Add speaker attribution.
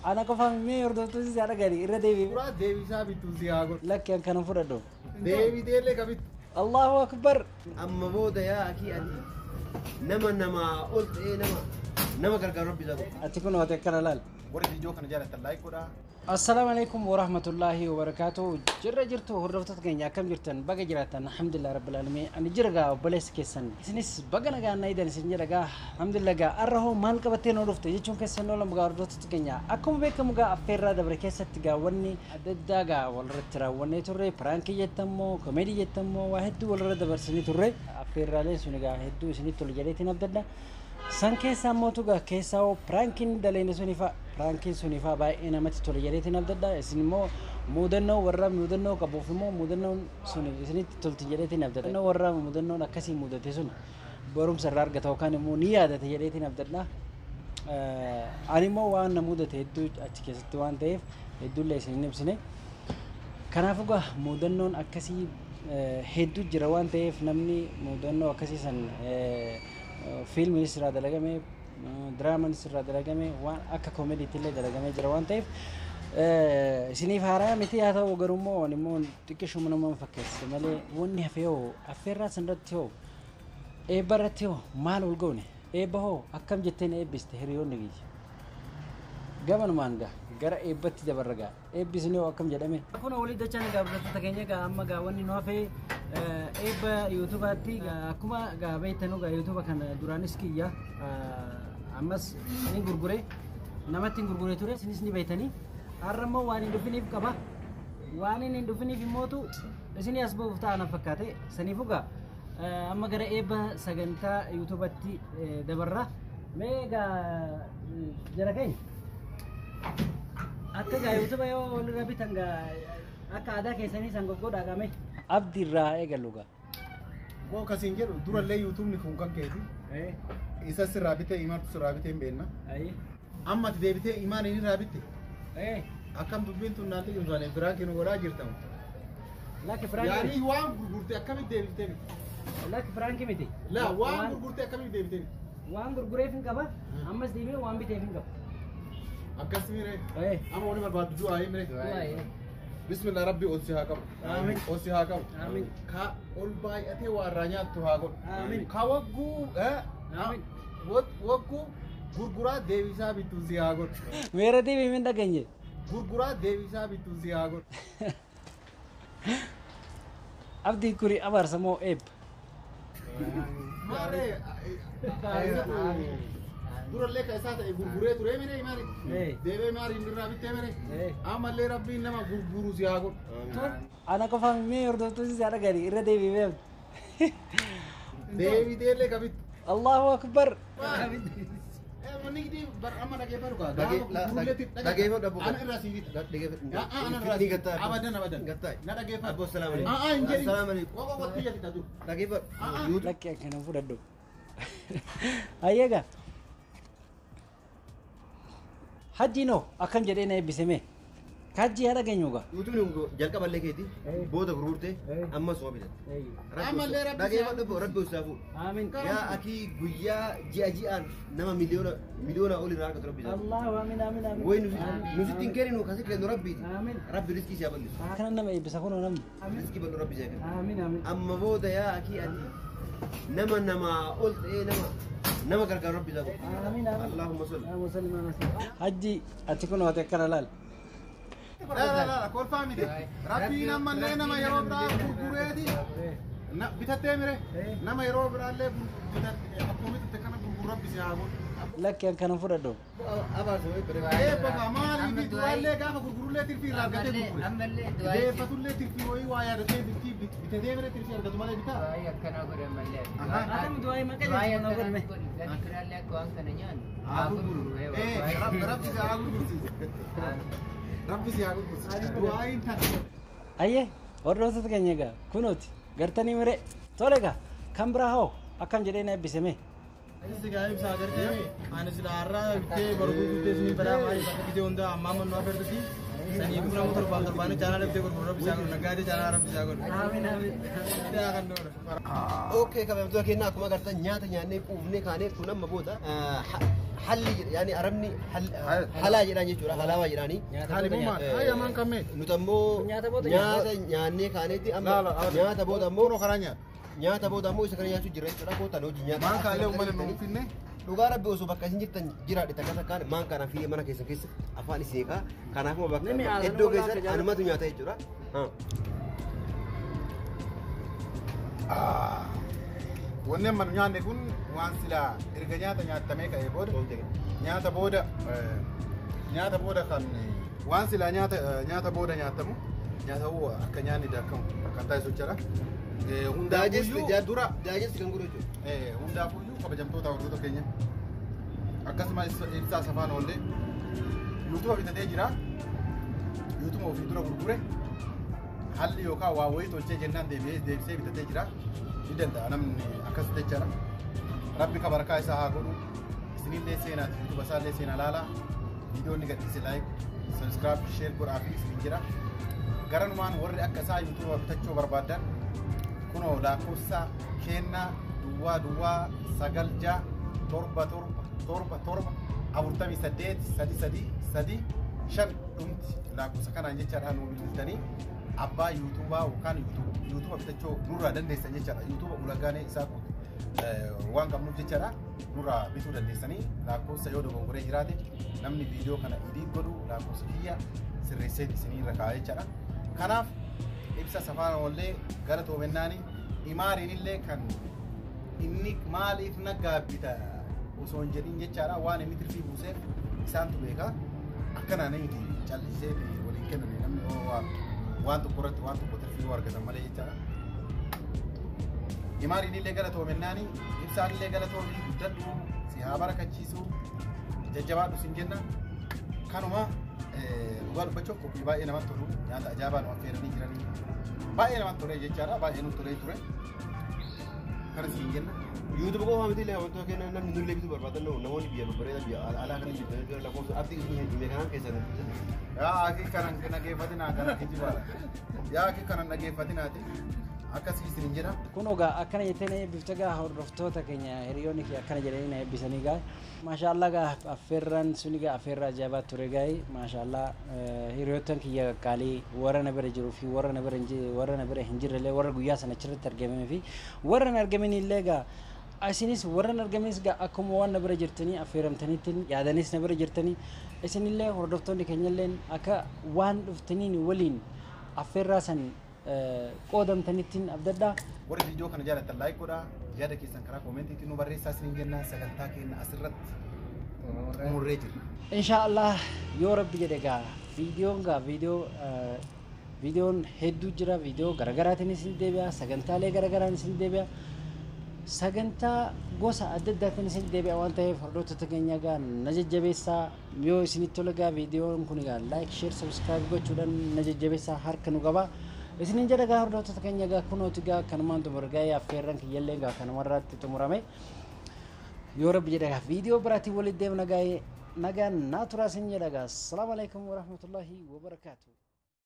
Speaker 1: Ana qofaaf mee hordoftoonni si haadha gadi irra deebi'e.
Speaker 2: Suuraa deebisaa bittu si haa godhu.
Speaker 1: Lakki an kana fudhadhu.
Speaker 2: Deebiteellee ka bittu.
Speaker 1: Allahu akbar.
Speaker 3: Amma booda yaa akii ati nama namaa ol ta'ee nama nama gargaaru rabbi isaa godhu.
Speaker 1: Ati kun ati akkana laal.
Speaker 2: Warri viidiyoo kana jaallattan like godhaa.
Speaker 1: Assalaamu alaikum warahmatullaahi wabarakaatu. Jirra jirtu hordoftoota keenya akkam jirtan baga jiraattan alhamdulillah rabbil aalamiin. Ani jira gaa obboleessa keessan. Isinis baga nagaan na idan isin jedha gaa alhamdulillah gaa arra hoo maal qabattee noo dhufte jechuun keessan oolamu gaa hordoftoota keenya. Akkuma beekamu gaa affeerraa dabre keessatti gaa wanni adda addaa gaa walirratti raawwannee turre piraankii jettammoo komeedii jettammoo waa hedduu walirra dabarsanii turre affeerraaleen sun gaa hedduu isinitti tolu jedheetiin abdadha. San keessaa mootu gaa keessaa hoo piraankiin daleene sunifa piraankiin sunifa baay'ee namatti tole jedheetiin abdadha. Isin immoo mudannoo warra mudannoo qabuuf immoo mudannoon sun isinitti tolti jedheetiin abdadha. Mudannoo warra mudannoon akkasii mudate sun barumsa irraa argata yookaan immoo ni yaadata jedheetiin abdadha. Ani immoo waan na mudate hedduu achi keessatti waan ta'eef hedduullee isin hin ibsine. Kanaafuu gaa mudannoon akkasii hedduu jira waan ta'eef namni mudannoo akkasii san fiilmiinis irraa dalagame diraamaanis irraa dalagame waan akka koomediitti illee dalagamee jira waan ta'eef isiniif haaraa miti haa ta'u garuu immoo ani immoo xiqqishuma nama fakkeesse malee wanni hafe hoo affeerraa sanarratti hoo eebba irratti hoo maal ol goone eebba hoo akkam jetteen eebbiste hiriyoonni kiyya. Gamanumaan gaa gara eebbatti dabarra gaa eebbisni hoo akkam jedhame. Kun walii dachaan gaa hordoftoota keenya gaa amma gaa wanni nu hafe eebba yuutuubaatti akkuma gaa beektanu gaa yuutuuba kana duraanis kiyya ammas ni gurgure namatti hin gurgure ture isinis ni beektanii har'a immoo waan hin dhufiniif qaba waan hin dhufiniif immootu isinii as ba'uuf ta'a na fakkaate saniifuu gaa amma gara eebba sagantaa yuutuubatti dabarra mee gaa jara keenya. Akka gaa yuutuuba yoo walirra bitan gaa akka aadaa keessanii san goggodhaa qaame. Abdi irraa eegallu gaa.
Speaker 2: Koo kasiin jedhu durallee yuutuubni kun kan keeti. Isa sirraa bitee imaantu sirraa bitee hin beekna. Amma ati deebitee imaan inni irraa bitte. Akkam dubbiin tun naanti cimsaan biraankii nu godhaa jirtamu.
Speaker 1: Lakki firaankii.
Speaker 2: Yaani waan gurgurte akkamitti deebiftee bitte?
Speaker 1: Lakki firaankii miti.
Speaker 2: Laa waan gurgurte akkamitti deebiftee bitte?
Speaker 1: Waan gurgureef hin qaba ammas deebi'ee waan biteef hin qaba.
Speaker 2: Akkas mire. Amma wani barbaaddu du'aa mire.
Speaker 1: Du'aa.
Speaker 2: Bismillah rabbi ol si haa qabu.
Speaker 1: Amiin.
Speaker 2: Ol si haa qabu.
Speaker 1: Amiin.
Speaker 2: Ka ol baay'atee waa irraa nyaattu haa godhu.
Speaker 1: Amiin.
Speaker 2: Ka wagguu
Speaker 1: Amiin.
Speaker 2: wagguu gurguraa deebisaa bittu si haa godhu.
Speaker 1: Meera deebi'ee hin dhageenye.
Speaker 2: Gurguraa deebisaa bittu si haa godhu.
Speaker 1: Abdii kuri abaarsa moo eebba?
Speaker 2: Maarree durallee ka isaa ta'e gurguree ture mire maari. Deebee maari inni irraa bittee mire. Ammallee rabbiin nama gurguru si haa godhu.
Speaker 1: Ana qofaaf mee hordoftoonni si haadha gadi irra deebi'ee.
Speaker 2: Deebiteellee ka bittu.
Speaker 1: Allahu akbar.
Speaker 2: Nigdi bar amma dhageeffadhu kaa.
Speaker 3: Dhageeffadhu abbo.
Speaker 2: Ana irraa sii bitta. Ana irraa
Speaker 3: Ni gattaa.
Speaker 2: Abadan abadan.
Speaker 3: Gattaa.
Speaker 2: Na dhageeffadhu.
Speaker 3: Abbo salaamu alaikum.
Speaker 2: Aa hin jedhin.
Speaker 3: Assalaamu alaikum.
Speaker 2: Qoqa qotti jetti tatu.
Speaker 3: Dhageeffadhu.
Speaker 1: Lakki akkana fudhadhu. Ayyaga. Hajjiin hoo akkam jedhee na eebbise mee? Hajjii haadha geenyu gaa.
Speaker 3: Yuutuubni kun jalqaballee keeti booda gurgurte ammas waa bitatte.
Speaker 2: Ammallee rabbi si
Speaker 3: Dhageeffadhu abbo rabbi ol fuudhu.
Speaker 1: Amiin.
Speaker 3: Yaa akii guyyaa ji'a ji'aan nama miliyoona miliyoona ol irraa argatu rabbi isaa.
Speaker 1: Allahu amiin amiin amiin.
Speaker 3: Way nuti hin kenninu kasi kennu rabbiiti.
Speaker 1: Amiin.
Speaker 3: Rabbi riskii si haa bal'isu.
Speaker 1: Kana nama eebbisa kunoo namni.
Speaker 3: Riskii bal'u rabbi si haa kennu.
Speaker 1: Amiin amiin.
Speaker 3: Amma booda yaa akii ati nama namaa ol ta'ee nama nama gargaaru rabbi isaa godhu.
Speaker 1: Amiin amiin.
Speaker 3: Allahumma salli.
Speaker 1: Allahumma salli ala sayyidina. Hajji ati kunoo ati akkana laal.
Speaker 2: La la la kolfaa miti. Rabbiin ammallee nama yeroo biraa gurgureeti. Bitattee mire. Nama yeroo biraallee bitatte akkuma bitatte kana gurguru rabbi si haa godhu.
Speaker 1: Lakki an kana fudhadhu.
Speaker 3: Abaarsa wayii bare.
Speaker 2: Eebba kaa maaliif duraallee gaafa gurgurullee tirfii irraa argatee gurgure.
Speaker 4: Ammallee du'aa
Speaker 2: Deeffatullee tirfii wayii waa yaadatee tirfii bitatee mire tirfii argatu malee bitaa.
Speaker 4: Du'aa akkanaa godhe ammallee.
Speaker 1: Adam du'aa maqaa
Speaker 4: Du'aa
Speaker 1: jechuun
Speaker 4: akkanaa
Speaker 1: godhame.
Speaker 4: godhe. Gadi biraallee akka waan kana nyaannu.
Speaker 2: Haa gurguru. Rabbi si haa gurgursiisu. Rabbi si haa gurgursiisu. Du'aayin tana.
Speaker 1: Ayyee hordoftoota keenya egaa kunooti gartanii mire tole egaa kan biraa hoo akkam jedhee na eebbise mee?
Speaker 5: Inni gaa ibsaa agartee ani sila har'aa bittee boru gurgurtee isinii badaa maaliif akka bitee hundaa ammaa mannoo afertuti saniifuu nama torbaan torbaanii chaanaa bittee gurguru rabbi isaa godhu naggaatee chaanaa rabbi isaa godhu.
Speaker 1: Amiin amiin.
Speaker 5: Yaa kan doora.
Speaker 3: Okay kabajamtoota keenya akkuma agartan nyaata nyaannee quufnee kaanee kun amma booda Halli yaani arabni halaa jedhaan jechuudha halaawaa jedhaanii.
Speaker 2: Haali maan kan mee?
Speaker 3: Nuti ammoo nyaata nyaannee kaanetti amma nyaata booda ammoo
Speaker 2: karaa nyaata.
Speaker 3: Nyaata booda ammoo isa kana nyaachuu jira jechuudha kootaan hojii nyaata.
Speaker 2: Maan kaallee uummanni nu finne.
Speaker 3: Dhugaa rabbi osoo bakka isin jirtan jiraadhe takka takkaan maan kanaa fi mana keessan keessa afaan isin eegaa kanaafuma bakka iddoo keessan anumatu nyaata jechuudha.
Speaker 2: Wanni amma nu nyaanne kun waan silaa erga nyaata nyaatamee ka'ee booda nyaata booda kan waan silaa nyaata booda nyaatamu nyaatamu akka nyaanni daakamu kan taasisu jechuudha. Hundaafuyyuu dura
Speaker 3: daajesti kan godhu jechuudha.
Speaker 2: Hundaafuyyuu kabajamtoota hordoftoota keenya akkasumas ibsaa safaan oollee yuutuuba bitatee jira. Yuutuuba ofii dura gurgure halli yookaan waa wayii tolchee jennaan deebisee bitatee jira. Ni danda'a namni akkas jechaadha. Rabbi ka barakaa isaa haa godhu. Isinillee seenaati yuutuuba isaallee seenaa laalaa. Viidiyoo inni gadhiise laayik, sabiskiraayib, sheer godhaa fi isin jira. Garanumaan warri akka isaa yuutuuba bitachuu barbaadan kunoo lakkoofsa kennaa duwwaa duwwaa 9 6 7 7 7 7 48 3 3 3 5 dhumti lakkoofsa kanaan jechaadha nu bilbiltanii abbaa yuutuubaa yookaan yuutuuba bitachuu nurraa dandeessan jechaadha. Yuutuuba ulagaalee isaa guutu waan qabnuuf jechaadha nurraa bituu dandeessanii lakkoofsa yoo dogongoree jiraate namni viidiyoo kana idiit godhu lakkoofsa kiyya sirreessee isinirra kaa'a jechaadha. Kanaaf ibsa safaan oollee gara toomennaani imaariin illee kan inni maaliif na gaabbita osoo hin jedhin jechaadha waan inni tirfii buuseef isaantu beeka akkanaan miti callisee waliin kenname namni waan tokko irratti waan tokko tirfii yoo argatan malee jechaadha. Imaariin illee gara toomennaani ibsaan illee gara toomii guddadhu si haa barakachiisu jajjabaadhu sin jenna kanuma dhugaa dubbachuuf qophii baay'ee namatti tolu nyaata ajaa'ibaa nu affeeranii jiranii baay'ee namatti tolee jechaadha baay'ee nutti tolee ture kana siin jenna.
Speaker 3: Yuutuuba qofa miti illee wantoota kennan namni nullee bituu barbaadan namoonni biyya babbareedaa biyya alaa kana jirtan jechuudha lakkoofsa abdii isin himee kanaan keessan.
Speaker 2: Yaa akki kanan dhageeffatinaa kana kijibaadha. Yaa akki kanan dhageeffatinaati akkasii isin jedha.
Speaker 1: Kun ogaa akkana jettee na eebbifte gaa hordoftoota keenya hiriyoonni kee akkana jedhanii na eebbisanii gaa. Maashaallah gaa affeerraan suni gaa affeerraa ajaa'ibaa ture gaa. Maashaallah hiriyoottan kiyya qaqqaalii warra na bira jiruu fi warra na bira hin jirrellee warra guyyaa sana achirratti argamanii fi warra hin argamin illee gaa isinis warra hin argaminis gaa akkuma waan na bira jirtanii affeeramtaniitti yaadanis na bira jirtanii isinillee hordoftoonni keenyallee akka waan dhuftaniin waliin affeerraa san qoodamtanittiin abdadhaa.
Speaker 2: Warri viidiyoo kana jaallattan laayik godhaa yaada keessan karaa koomentiitiin nu barreessaa isiniin jenna sagantaa keenya asirratti xumurree jirra.
Speaker 1: Inshaallah yoo rabbi jedhe gaa viidiyoon gaa viidiyoon hedduu jira viidiyoo garaagaraatiin isin deebi'a sagantaalee garaagaraan isin deebi'a sagantaa gosa adda addaatiin isin deebi'a waan ta'eef hordoftoota keenya gaa na jajjabeessaa yoo isinitti tola gaa viidiyoon kun gaa laayik sheer sabskiraayib gochuudhaan na jajjabeessaa harka nu qabaa. Isinin jedha gaa hordoftoota keenya gaa kunooti gaa kanumaan xumura gaa affeerran kiyyallee gaa kanumarratti xumurame yoo rabbi jedha gaa viidiyoo biraatiin walitti deemna gaa nagaan naa turaa isin jedha gaa. Assalaamu alaikum warahmatullaahi wabarakaatu.